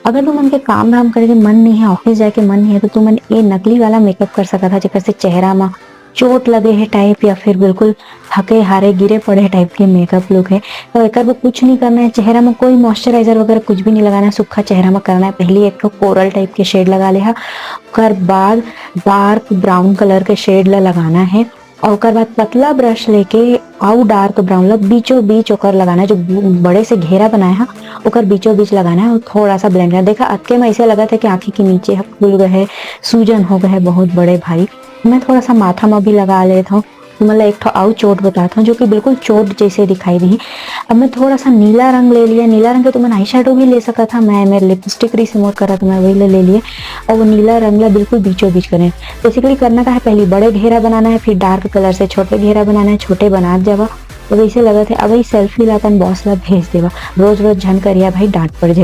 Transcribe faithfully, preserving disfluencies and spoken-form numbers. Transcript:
अगर तुमन के काम धाम करे के मन नहीं है, ऑफिस जाए के मन नहीं है, तो तुमन ये नकली वाला मेकअप कर सकत हा, जेकर से चेहरा म चोट लगे है टाइप या फिर बिल्कुल थके हारे गिरे पड़े टाइप के मेकअप लुक है। तो एकर बर कुछ नहीं करना है, चेहरा में कोई मॉइस्चराइजर वगैरह कुछ भी नहीं लगाना है, सूखा चेहरा में करना है। पहली एक ठो कोरल टाइप के शेड लगा ले हा, ओकर बाद डार्क ब्राउन कलर के शेड ला लगाना है। और ओकर बाद पतला ब्रश लेके अउ डार्क ब्राउन ला बीचों बीच ओकर लगाना है, जो बड़े से घेरा बनाए हा ओकर बीचों बीच लगाना है और थोड़ा सा ब्लेंड करना। देखा, अतके में ऐसे लगत है कि आँखी के नीचे ह फूल गए है, सूजन हो गए है बहुत बड़े भारी। मैं थोड़ा सा माथा में भी लगा लेत हूँ। तुमन ला एक ठो अउ चोट बतात हूँ, जो कि बिल्कुल चोट जैसे दिखाई दी। अब मैं थोड़ा सा नीला रंग ले लिया, नीला रंग के तुमन आई शेडो भी ले सकत हा, मैं, मेरे लिपस्टिक रही से मोर करा, तो मैं वही ले, ले लिए। और वो नीला रंग ला बिल्कुल बीचों बीच करें। बेसिकली करना का है, पहले बड़े घेरा बनाना है, फिर डार्क कलर से छोटे घेरा बनाना है, छोटे बनात जावा। तो वैसे लगत है, अब वही सेल्फी ला अपन बॉस ला भेज देवा, रोज रोज झन करिया भाई, डांट पड़ जाए।